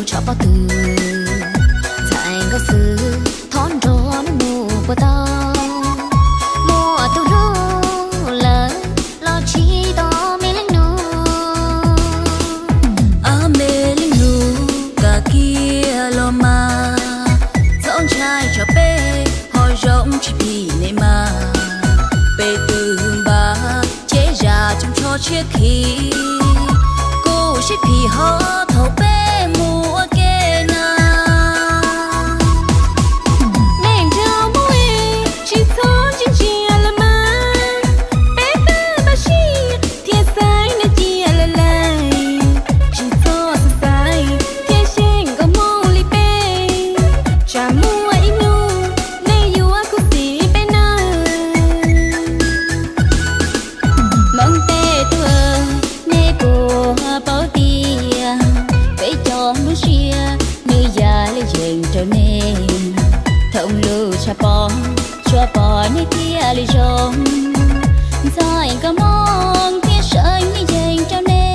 tshav pob tw, ntxhais nkauj xwb thov nrog neb mus puas tau, muaj tus hlub lawm los tsis tau me leej nus. Ab me leej nus, kam kiag los mas, txhob ntshai tsam peb ho zoo tsis phim nej mas. Peb twb npaj ces zam tsoos tsho tshiab khi, kuj sib phim ho thaum peb mus ua ke na. Nej nrog mus tsis txhob ntsia ntsia los mas, peb twb npaj siab thiab xaiv nej cia lawm lawm. Tsis txhob xav xaiv thiab xyeej nkauj Hmoob li peb, tsam muaj ib hnub nej yuav khuv xim peb nawb. Hmoob tej tub, nej puas paub tias peb cov nplooj siab nws yam li yees rau nej. Thooj lub tshav pob tsuas pom nej thiaj li zoo, ntxhais nkauj Hmoob thiaj sawv li yees rau nej.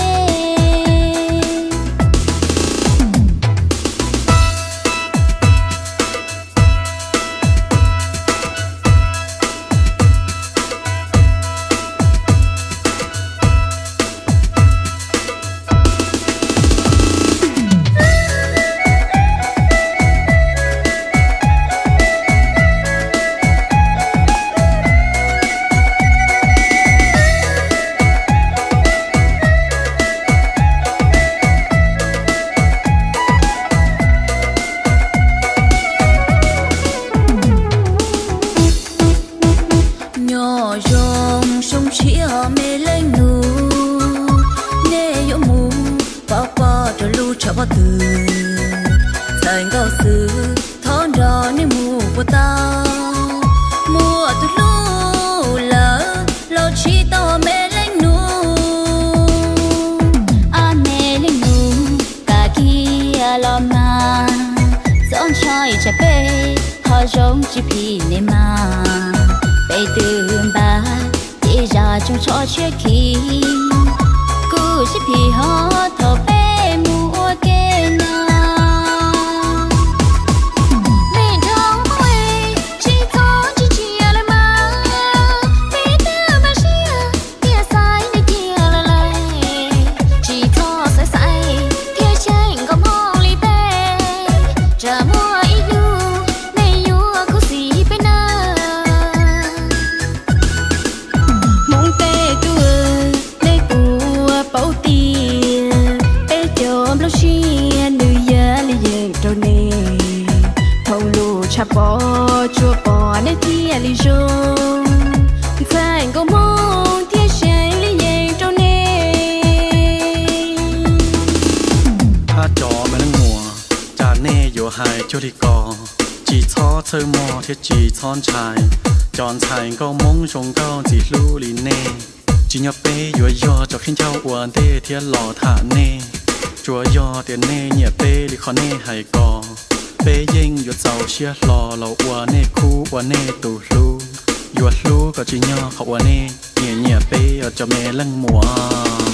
Nyob zoo xyoo tshiab me leej nus, nej yuav mus pov pob rau lub tshav pob tw. Ntxhais nkauj xwb thov nrog nej mus puas tau, muaj tus hlub lawm los tsis tau me leej nus. Ab me leej nus, kam kiag los mas, txhob ntshai tsam peb ho zoo tsis phim nej mas. Peb twb npaj ces zam tsoos tsho tshiab khi, kuj sib phim ho thaum peb mus ua ke na. Nej nrog mus tsis txhob ntsia ntsia los mas, peb twb npaj siab thiab xaiv nej cia lawm lawm. Tsis txhob xav xaiv thiab xyeej nkauj Hmoob li peb, tsam muaj ib hnub nej yuav khuv xim peb nawb. Hmoob tej tub, nej puas paub tias peb cov nplooj siab nws yam li yees rau nej. Thooj lub tshav pob tsuas pom nej thiaj li zoo, ntxhais nkauj Hmoob thiaj sawv li yees rau nej. Ab cov me leej muam, cas nej yuav hais cuag li ko? Tsis txhob txhawj mog thiab tsis txhob ntshai. Cov ntxhais nkauj Hmoob zoo nkauj ntxim hlub li nej, tsim nyog peb yuav yog cov khaub ncaug ua ntej thiab los tham nej. Tsuas yog tias nej nyiam peb li qhov nej hais ko, peb yeej yuav txaus siab hlo los ua nej khub ua nej tus hlub. Yuav hlub kom tsim nyog qhov uas nej nyiam nyiam peb os cov me leej muam.